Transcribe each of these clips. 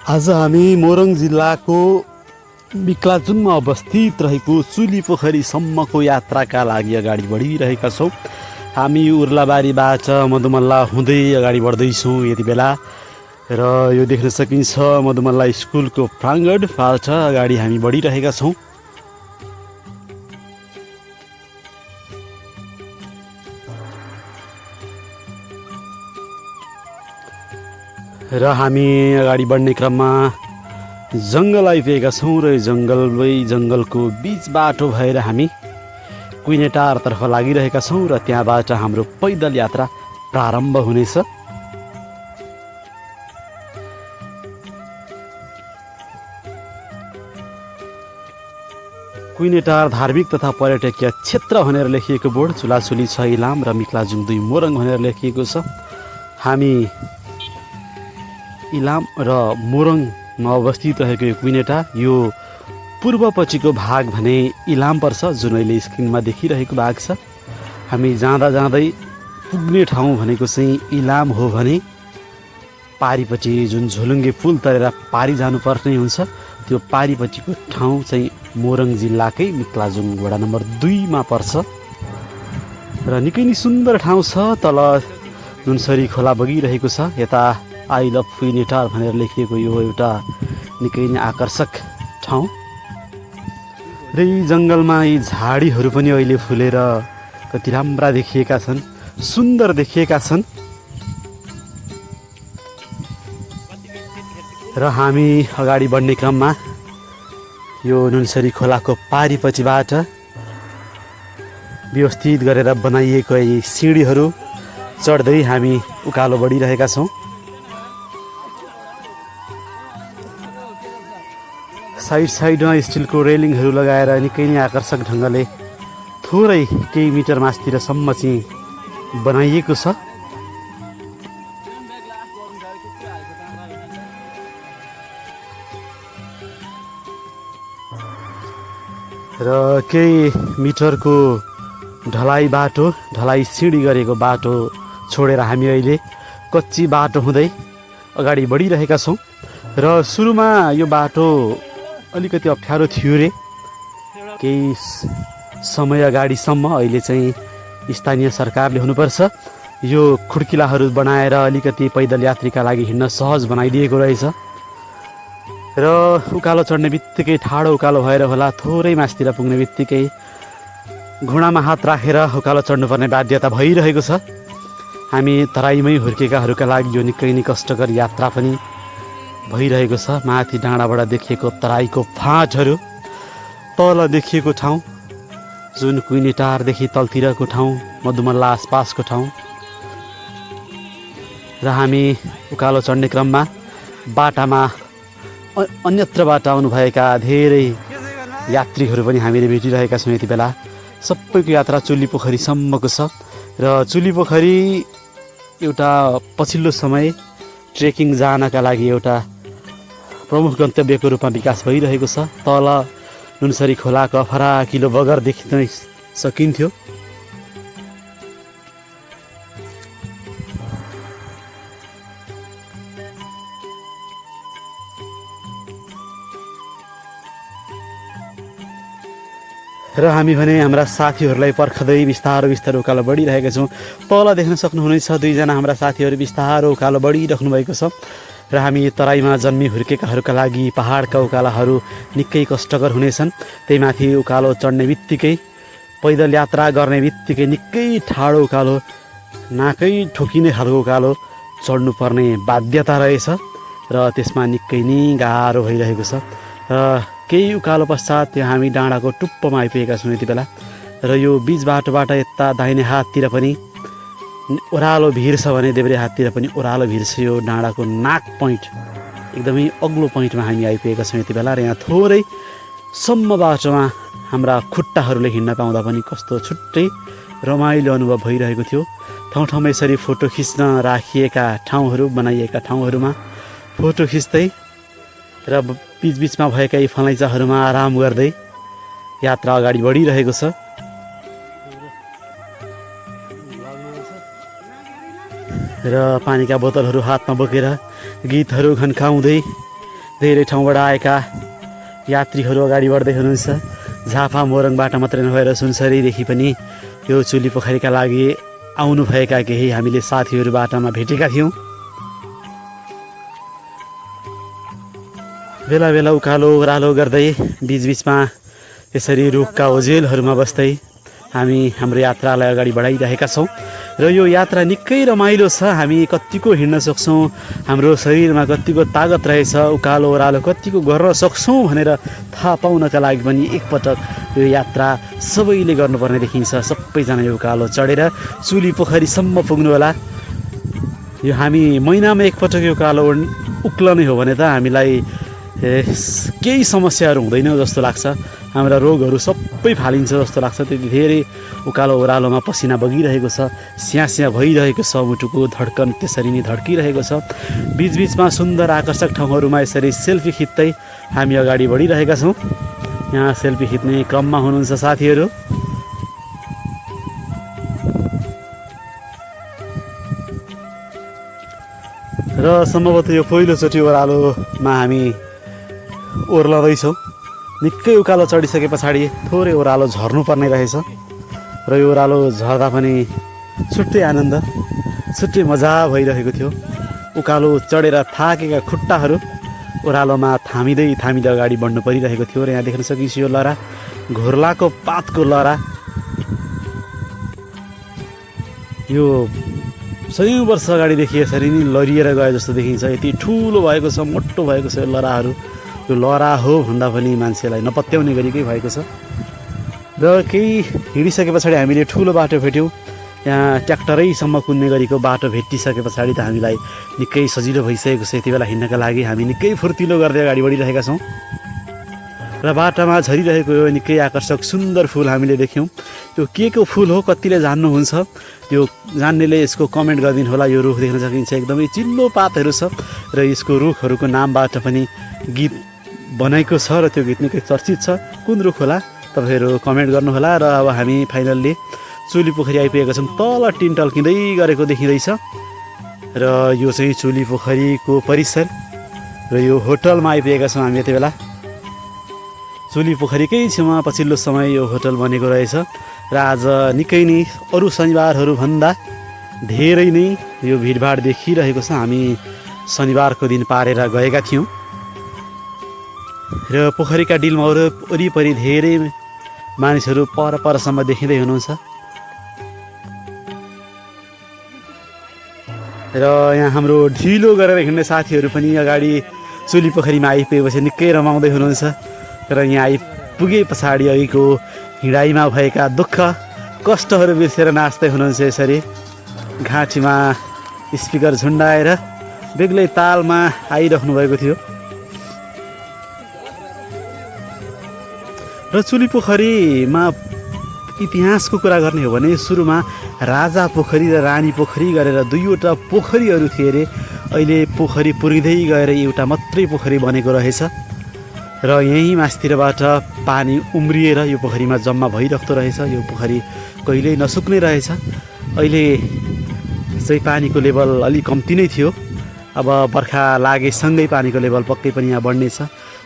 आज हामी मोरङ जिल्लाको बिक्लाजुङमा अवस्थित रहेको चुली पोखरीसम्मको यात्राका लागि अगाडि बढिरहेका छौँ। हामी उर्लाबारीबाट मधुमल्ला हुँदै अगाडि बढ्दैछौँ यति बेला र यो देख्न सकिन्छ मधुमल्ला स्कुलको प्राङ्गणबाट अगाडि हामी बढिरहेका छौँ। र हामी अगाडि बढ्ने क्रममा जङ्गल आइपुगेका छौँ र जङ्गलको बिच बाटो भएर हामी कुइनेटारतर्फ लागिरहेका छौँ र त्यहाँबाट हाम्रो पैदल यात्रा प्रारम्भ हुनेछ। कुइनेटार धार्मिक तथा पर्यटकीय क्षेत्र भनेर लेखिएको बोर्ड, चुलाचुली 6 इलाम र मिक्लाजुङ 2 मोरङ भनेर लेखिएको छ। हामी इलाम र मोरङमा अवस्थित रहेको यो कुइनेटार, यो पूर्वपट्टिको भाग भने इलाम पर्छ, जुन अहिले स्क्रिनमा देखिरहेको भाग छ। हामी जाँदा जाँदै पुग्ने ठाउँ भनेको चाहिँ इलाम हो भने पारिपट्टि जुन झोलुङ्गे पुल तरेर पारी जानुपर्ने हुन्छ, त्यो पारिपट्टिको ठाउँ चाहिँ मोरङ जिल्लाकै मिक्लाजुङ वडा नम्बर 2 मा पर्छ र निकै नै सुन्दर ठाउँ छ। तल नुनसरी खोला बगिरहेको छ। यता आई लभ कुइनेटार भनेर लेखिएको यो एउटा निकै नै आकर्षक ठाउँ र यी जङ्गलमा यी झाडीहरू पनि अहिले फुलेर कति राम्रा देखिएका छन्, सुन्दर देखिएका छन्। र हामी अगाडि बढ्ने क्रममा यो नुनसरी खोलाको पारिपट्टिबाट व्यवस्थित गरेर बनाइएको यी सिँढीहरू चढ्दै हामी उकालो बढिरहेका छौँ। साइडमा स्टिलको रेलिङहरू लगाएर निकै नै आकर्षक ढङ्गले थोरै केही मिटर मास्तिरसम्म चाहिँ बनाइएको छ। र केही मिटरको ढलाइ सिँढी गरेको बाटो छोडेर हामी अहिले कच्ची बाटो हुँदै अगाडि बढिरहेका छौँ। र सुरुमा यो बाटो अलिकति अप्ठ्यारो थियो रे केही समय अगाडिसम्म। अहिले चाहिँ स्थानीय सरकारले हुनुपर्छ यो खुड्किलाहरू बनाएर अलिकति पैदल यात्रीका लागि हिँड्न सहज बनाइदिएको रहेछ। र उकालो चढ्ने बित्तिकै ठाडो उकालो भएर होला थोरै मास्तिर पुग्ने बित्तिकै घुँडामा हात राखेर उकालो चढ्नुपर्ने बाध्यता भइरहेको छ। हामी तराईमै हुर्केकाहरूका लागि यो निकै नै कष्टकर यात्रा पनि भइरहेको छ। माथि डाँडाबाट देखिएको तराईको फाँटहरू, तल देखिएको ठाउँ जुन कुइनेटारदेखि तलतिरको ठाउँ, मधुमल्ला आसपासको ठाउँ। र हामी उकालो चढ्ने क्रममा बाटामा अन्यत्रबाट आउनुभएका धेरै यात्रीहरू पनि हामीले भेटिरहेका छौँ। यति बेला सबैको यात्रा चुली पोखरीसम्मको छ र चुली पोखरी एउटा पछिल्लो समय ट्रेकिङ जानका लागि एउटा प्रमुख गन्तव्यको रूपमा विकास भइरहेको छ। तल नुनसरी खोलाको फराकिलो बगर देख्न सकिन्थ्यो। र हामी भने हाम्रा साथीहरूलाई पर्खदै बिस्तारो उकालो बढिरहेका छौँ। तल देख्न सक्नुहुनेछ 2 जना हाम्रा साथीहरू बिस्तारो उकालो बढिराख्नु भएको छ। र हामी तराईमा जन्मी हुर्केकाहरूका लागि पहाडका उकालाहरू निकै कष्टकर हुनेछन्। त्यही माथि उकालो चढ्ने बित्तिकै, पैदल यात्रा गर्ने बित्तिकै निकै ठाडो उकालो, नाकै ठोकिने खालको उकालो चढ्नुपर्ने बाध्यता रहेछ र त्यसमा निकै नै गाह्रो भइरहेको छ। र केही उकालो पश्चात हामी डाँडाको टुप्पोमा आइपुगेका छौँ यति बेला। र यो बिच बाटोबाट यता दाहिने हाततिर पनि ओह्रालो भिर छ भने देब्रे हाततिर पनि ओह्रालो भिर छ। यो डाँडाको नाक पोइन्ट, एकदमै अग्लो पोइन्टमा हामी आइपुगेका छौँ यति बेला। र यहाँ थोरै सम्म बाटोमा हाम्रा खुट्टाहरूले हिँड्न पाउँदा पनि कस्तो छुट्टै रमाइलो अनुभव भइरहेको थियो। ठाउँ ठाउँमा यसरी फोटो खिच्न राखिएका ठाउँहरू, बनाइएका ठाउँहरूमा फोटो खिच्दै र बिचबिचमा भएका यी फलैँचाहरूमा आराम गर्दै यात्रा अगाडि बढिरहेको छ। र पानीका बोतलहरू हातमा बोकेर गीतहरू घन्काउँदै धेरै ठाउँबाट आएका यात्रीहरू अगाडि बढ्दै हुनुहुन्छ। झापा मोरङबाट मात्रै नभएर सुनसरीदेखि पनि यो चुली पोखरीका लागि आउनुभएका केही हामीले साथीहरू बाटामा भेटेका थियौँ। बेला बेला उकालो ओह्रालो गर्दै बिचबिचमा यसरी रुखका ओझेलहरूमा बस्दै हामी हाम्रो यात्रालाई अगाडि बढाइरहेका छौँ र यो यात्रा निकै रमाइलो छ। हामी कत्तिको हिँड्न सक्छौँ, हाम्रो शरीरमा कत्तिको तागत रहेछ, उकालो ओह्रालो कत्तिको गर्न सक्छौँ भनेर थाहा पाउनका लागि पनि एकपटक यो यात्रा सबैले गर्नुपर्ने देखिन्छ। सबैजना यो उकालो चढेर चुली पोखरीसम्म पुग्नु होला। यो हामी महिनामा एकपटक यो उकालो उक्लने हो भने त हामीलाई केही समस्याहरू हुँदैन जस्तो लाग्छ। हाम्रा रोगहरू सबै फालिन्छ जस्तो लाग्छ। त्यति धेरै उकालो ओह्रालोमा पसिना बगिरहेको छ, स्याँ भइरहेको छ, मुटुको धड्कन त्यसरी नै धड्किरहेको छ। बिचबिचमा सुन्दर आकर्षक ठाउँहरूमा यसरी सेल्फी खिच्दै हामी अगाडि बढिरहेका छौँ। यहाँ सेल्फी खिच्ने क्रममा हुनुहुन्छ साथीहरू। र सम्भवतः यो पहिलोचोटि ओह्रालोमा हामी ओर्लँदैछौँ। निकै उकालो चढिसके पछाडि थोरै ओह्रालो झर्नुपर्ने रहेछ र यो ओह्रालो झर्दा पनि छुट्टै आनन्द, छुट्टै मजा भइरहेको थियो। उकालो चढेर थाकेका खुट्टाहरू ओह्रालोमा थामिँदै अगाडि बढ्नु परिरहेको थियो र यहाँ देख्न सकिन्छ यो लहरा घोर्लाको पातको लहरा। यो सयौँ वर्ष अगाडिदेखि यसरी नै लरिएर गए जस्तो देखिन्छ। यति ठुलो भएको छ, मोटो भएको छ यो लहराहरू। यो लहरा हो भन्दा पनि मान्छेलाई नपत्याउने गरिकै भएको छ। र केही हिँडिसके पछाडि हामीले ठुलो बाटो भेट्यौँ। यहाँ ट्र्याक्टरैसम्म कुद्ने गरेको बाटो भेटिसके पछाडि त हामीलाई निकै सजिलो भइसकेको छ। यति बेला हिँड्नका लागि हामी निकै फुर्तिलो गर्दै अगाडि बढिरहेका छौँ र बाटामा झरिरहेको यो निकै आकर्षक सुन्दर फुल हामीले देख्यौँ। यो के को फुल हो कतिले जान्नुहुन्छ? यो जान्नेले यसको कमेन्ट गरिदिनु होला। यो रुख देख्न सकिन्छ, एकदमै चिल्लो पातहरू छ र यसको रुखहरूको नामबाट पनि गीत बनाएको छ र त्यो गीत निकै चर्चित छ। कुन रुख होला तपाईँहरू कमेन्ट गर्नुहोला। र अब हामी फाइनल्ली चुली पोखरी आइपुगेका छौँ। तल टिन टल्किँदै गरेको देखिँदैछ र यो चाहिँ चुली पोखरीको परिसर र यो होटलमा आइपुगेका छौँ हामी यति बेला। चुली पोखरीकै छेउमा पछिल्लो समय यो होटल बनेको रहेछ र आज निकै नै अरू शनिबारहरूभन्दा धेरै नै यो भिडभाड देखिरहेको छ। हामी शनिबारको दिन पारेर गएका थियौँ र पोखरीका डिलमा वरिपरि धेरै मानिसहरू परसम्म देखिँदै हुनुहुन्छ र यहाँ हाम्रो ढिलो गरेर हिँड्ने साथीहरू पनि अगाडि चुली पोखरीमा आइपुगेपछि निकै रमाउँदै हुनुहुन्छ र यहाँ आइपुगे पछाडि अघिको हिँडाइमा भएका दुःख कष्टहरू बिर्सेर नाच्दै हुनुहुन्छ। यसरी घाँटीमा स्पिकर झुन्डाएर बेग्लै तालमा आइरहनु भएको थियो र चुली पोखरीमा इतिहासको कुरा गर्ने हो भने सुरुमा राजा पोखरी र रानी पोखरी गरेर दुईवटा पोखरीहरू थिए अरे। अहिले पोखरी पुरिँदै गएर एउटा मात्रै पोखरी बनेको रहेछ र यहीँ मास्तिरबाट पानी उम्रिएर यो पोखरीमा जम्मा भइरहेको रहेछ। यो पोखरी कहिल्यै नसुक्ने रहेछ। अहिले चाहिँ पानीको लेभल अलि कम्ती नै थियो। अब बर्खा लागेसँगै पानीको लेभल पक्कै पनि यहाँ बढ्नेछ।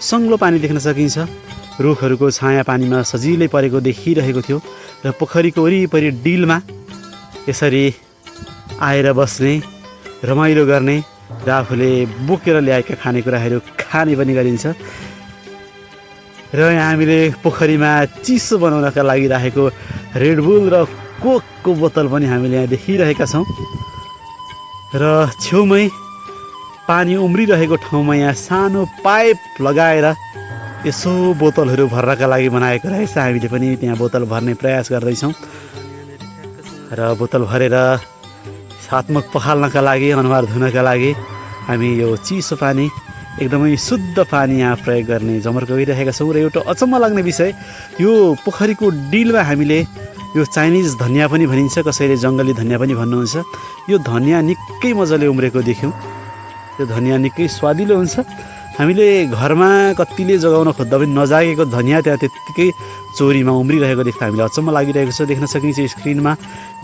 सङ्लो पानी देख्न सकिन्छ। रुखहरूको छाया पानीमा सजिलै परेको देखिरहेको थियो र पोखरीको वरिपरि डिलमा यसरी आएर बस्ने, रमाइलो गर्ने र आफूले बोकेर ल्याएका खानेकुराहरू खाने पनि गरिन्छ। र यहाँ हामीले पोखरीमा चिसो बनाउनका लागि राखेको रेडबुल र कोकको बोतल पनि हामीले यहाँ देखिरहेका छौँ र छेउमै पानी उम्रिरहेको ठाउँमा यहाँ सानो पाइप लगाएर यसो बोतलहरू भर्नका लागि बनाएको रहेछ। हामीले पनि त्यहाँ बोतल भर्ने प्रयास गर्दैछौँ र बोतल भरेर हातमुख पखाल्नका लागि, अनुहार धुनका लागि हामी यो चिसो पानी, एकदमै शुद्ध पानी यहाँ प्रयोग गर्ने जमर्को गरिरहेका छौँ। र एउटा अचम्म लाग्ने विषय, यो पोखरीको डिलमा हामीले यो चाइनिज धनियाँ पनि भनिन्छ, कसैले जङ्गली धनियाँ पनि भन्नुहुन्छ। यो धनियाँ निकै मजाले उम्रेको देख्यौँ। यो धनियाँ निकै स्वादिलो हुन्छ। हामीले घरमा कतिले जगाउन खोज्दा पनि नजागेको धनियाँ त्यहाँ त्यत्तिकै चोरीमा उम्रिरहेको देख्दा हामीलाई अचम्म लागिरहेको छ। देख्न सकिन्छ स्क्रिनमा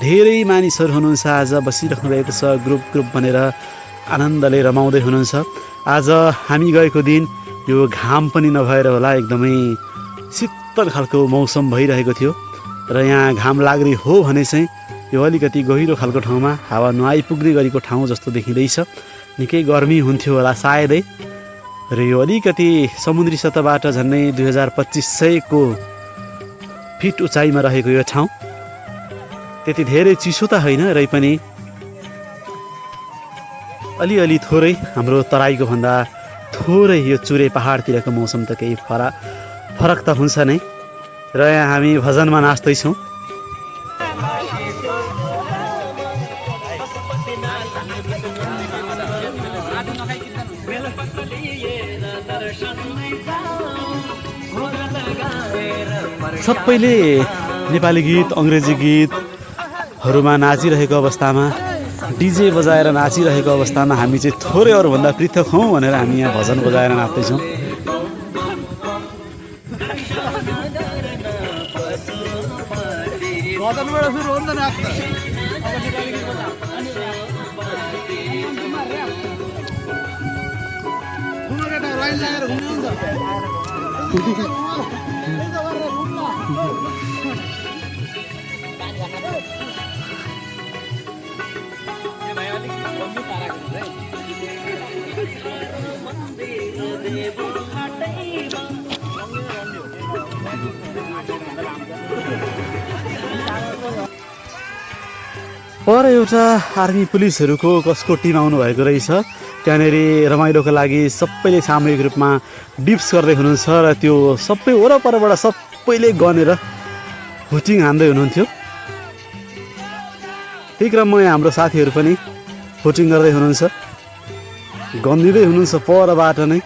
धेरै मानिसहरू हुनुहुन्छ, आज बसिराख्नु भएको छ ग्रुप बनेर आनन्दले रमाउँदै हुनुहुन्छ। आज हामी गएको दिन यो घाम पनि नभएर होला एकदमै शीतल खालको मौसम भइरहेको थियो र यहाँ घाम लाग्ने हो भने चाहिँ यो अलिकति गहिरो खालको ठाउँमा हावा नआइपुग्ने गरेको ठाउँ जस्तो देखिँदैछ। निकै गर्मी हुन्थ्यो होला सायदै र यो अलिकति समुद्री सतहबाट झन्डै 2500 फिट उचाइमा रहेको यो ठाउँ त्यति धेरै चिसो त होइन रै पनि अलिअलि थोरै हाम्रो तराईको भन्दा थोरै यो चुरे पहाडतिरको मौसम त केही फरक त हुन्छ नै। र यहाँ हामी भजनमा नाच्दैछौँ। सबैले नेपाली गीत अङ्ग्रेजी गीतहरूमा नाचिरहेको अवस्थामा डिजे बजाएर नाचिरहेको अवस्थामा हामी चाहिँ थोरै अरूभन्दा पृथक हौँ भनेर हामी यहाँ भजन बजाएर नाच्दैछौँ। पर एउटा आर्मी पुलिसहरूको कसको टिम आउनु भएको रहेछ। त्यहाँनिर रमाइलोको लागि सबैले सामूहिक रूपमा डिप्स गर्दै हुनुहुन्छ र त्यो सबै वरपरबाट सबैले गनेर हुटिङ हान्दै हुनुहुन्थ्यो। त्यही क्रममा हाम्रो साथीहरू पनि हुटिङ गर्दै हुनुहुन्छ, गनिँदै हुनुहुन्छ परबाट नै।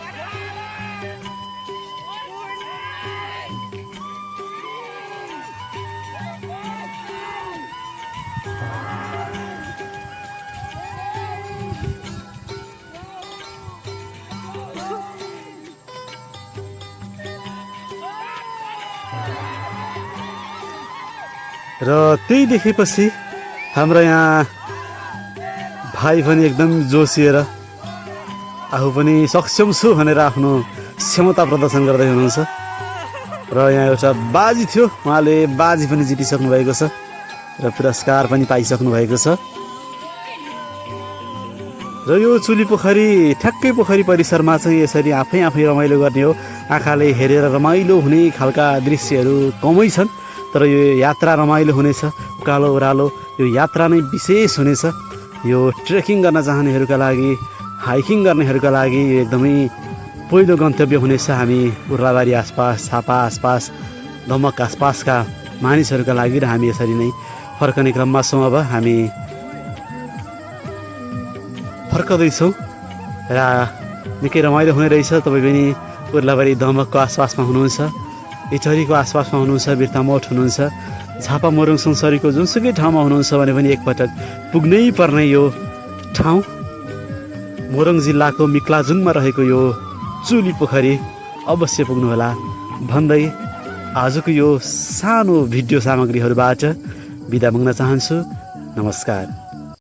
र त्यही देखेपछि हाम्रो यहाँ भाइ पनि एकदम जोसिएर आफू पनि सक्षम छु भनेर आफ्नो क्षमता प्रदर्शन गर्दै हुनुहुन्छ। र यहाँ एउटा बाजी थियो, उहाँले बाजी पनि जितिसक्नु भएको छ र पुरस्कार पनि पाइसक्नु भएको छ। र यो चुली पोखरी ठ्याक्कै पोखरी परिसरमा चाहिँ यसरी आफै रमाइलो गर्ने हो। आँखाले हेरेर रमाइलो हुने खालका दृश्यहरू कमै छन्, तर यो यात्रा रमाइलो हुनेछ। उकालो ओह्रालो यो यात्रा नै विशेष हुनेछ। यो ट्रेकिङ गर्न चाहनेहरूका लागि, हाइकिङ गर्नेहरूका लागि यो एकदमै पहिलो गन्तव्य हुनेछ। हामी उर्लाबारी आसपास, छापा आसपास, धमक आसपासका मानिसहरूका लागि र हामी यसरी नै फर्कने क्रममा छौँ। अब हामी फर्कँदैछौँ र निकै रमाइलो हुने रहेछ। तपाईँ पनि उर्लाबारी धमकको आसपासमा हुनुहुन्छ, इटहरीको आसपासमा हुनुहुन्छ, बिर्तामोठ हुनुहुन्छ, झापा मोरङ सुनसरीको जुनसुकै ठाउँमा हुनुहुन्छ भने पनि एकपटक पुग्नै पर्ने यो ठाउँ मोरङ जिल्लाको मिक्लाजुङमा रहेको यो चुली पोखरी अवश्य पुग्नुहोला भन्दै आजको यो सानो भिडियो सामग्रीहरूबाट बिदा माग्न चाहन्छु। नमस्कार।